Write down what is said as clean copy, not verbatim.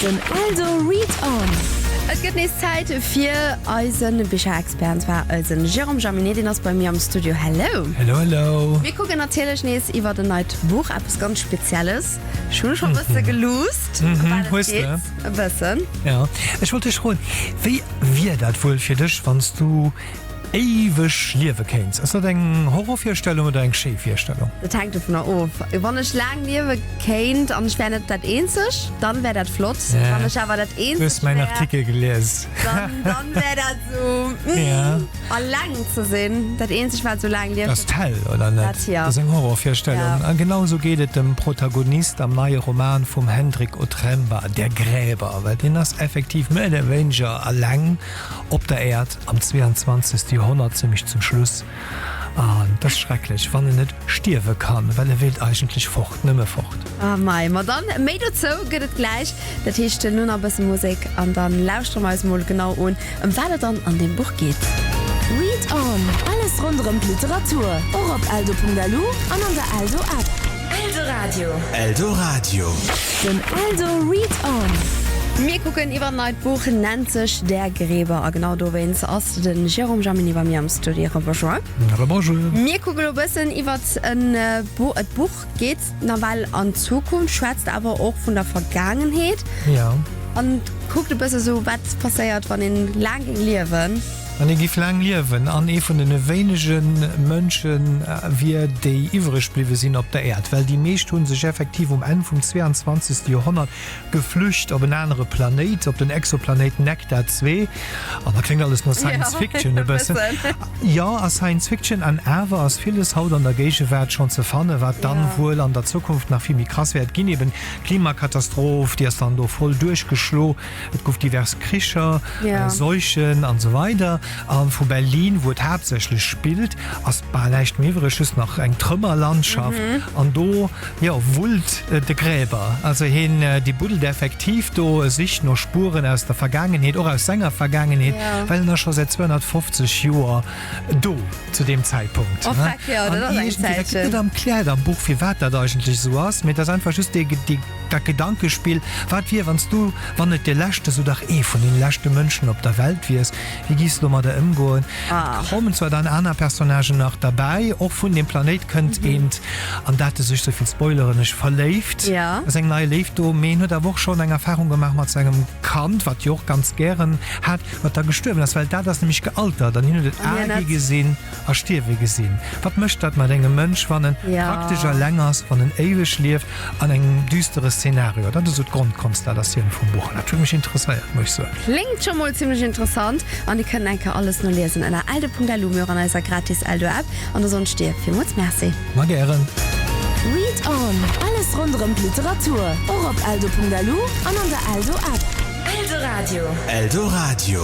Den Eldo Read On. Et gëtt nees Zäit fir eise Bicherexpert, an zwar eise Jérôme Jaminet, deen ass bei mir am Studio. Hello! Hello, hello! Mir kucken natierlech nees iwwert en neit Buch, eppes ganz Spezielles. Ech hunn scho e bësse geluusst, ëm wat et geet. E bëssen. Jo. Ech wollt dech froen, wéi wier dat wuel fir dech, wann s du éiweg liewe kéints? Ass dat eng Horrorvirstellung oder eng schéi Virstellung? Dat hänkt dovunner of. Wann ech laang liewe kéint an ech wär net dat Eenzeg, dann wär dat flott. Wann ech awer dat Du hues Eenzegt mäin wär, Artikel gelies. dann, dann wär dat sou, Ja. alleng ze sinn, dat Eenzegt wat sou laang lieft. Dat ass d'Hell, oder net? Dat, ja. Dat ass eng Horrorvirstellung. Ja. A genau esou geet et dem Protagonist am neie Roman vum Hendrik Otremba, Der Gräber, well deen ass effektiv méi oder wéineger alleng op der Äerd. Am 22. Joerhonnert, zimmlech zum Schluss, an et ass schrecklech, wann en net stierwe kann, well e wéilt eigentlech fort, nëmme fort. Ah mei, ma dann méi dozou gëtt et gläich. Dat heescht elo nach e bësse Musek an dann lauschtere mer eis mol genau un, ëm wat et dann an deem Buch geet. Read On, alles ronderëm d'Literatur, och op eldo.lu an an der Eldo App. Eldoradio. Eldoradio. Den Eldo Read On. Mir kucken iwwer en neit Buch, nennt sech Der Gräber a genau dowéinst ass de Jérôme Jaminet bei mir am Studio. Rebonjour. Rebonjour. Mir kucke lo bëssen iwwert en Buch. Et Buch geet nawell an d'Zukunft, schwätzt awer och vun der Vergaangenheet. Jo. An kuckt e bësse sou wat passéiert wann een laang géing liewen. Wann ee giff laang liewen an ee vun den wéinege Mënsche wier, déi iwwreg bliwwe sinn op der Äerd, well déi meescht hu sech effektiv um Enn vum 22. Joerhonnert geflücht op en anere Planéit, op den Exoplanéit Nektar 2. An dat kléngt alles no Science Fiction e bëssen. Jo, ass Science Fiction, an awer ass villes haut an der Géigewaart schonn ze fannen, wat dann wuel an der Zukunft nach vill méi krass wäert ginn. Eben d'Klimakatastroph, déi ass dann do voll duerchgeschlo. Et gouf divers Kricher, Seuchen an esou weider. A vu Berlin, wou et haaptsächlech spillt, ass bal näischt méi iwwreg, just nach eng Trëmmerlandschaft. An do, jo, wullt de Gräber. Also hien, dee buddelt effektiv do, e sicht no Spueren aus der Vergaangenheet, och aus senger Vergaangenheet, well en ass scho säit 250 Joer do zu deem Zäitpunkt. An iergendwéi, dat gëtt net erkläert am Buch, firwat dat eigentlech esou ass, mee et ass einfach just dee, dee. Dat Gedankespill, Wat wier, wann s du, wann net de leschte, sou dach ee vun den leschte Mënschen op der Welt wiers? Wéi giffs du domadder ëmgoen? Et kommen zwar dann aner Personnagen nach derbäi, och vun deem Planéit kënnt eent, an dat e sech, souvill spoileren ech, verléift. Ass eng nei Léift do, mee en huet awer och schonn eng Erfarung gemaach mat sengem Kand, wat hie och ganz gären hat, wat da gestuerwen ass, well dat ass nämlech gealtert an hien huet et al gi gesinn. A stierwe gesinn. Wat mécht dat mat engem Mënsch, wann en praktesch eleng ass, wann en éiweg lieft an engem düstere Szenario? Dat ass esou d'Grondkonstellatioun vum Buch an dat huet mech interesséiert, muss ech soen. Kléngt scho mol zimlech interessant an dir kënnt enker alles noliesen ënner eldo.lu, mee och an eiser gratis Eldo-App. An da soen ech dir villmools Merci. Ma gären. Read On, alles ronderëm d'Literatur, och op eldo.lu an an der Eldo-App. Eldoradio. Eldoradio.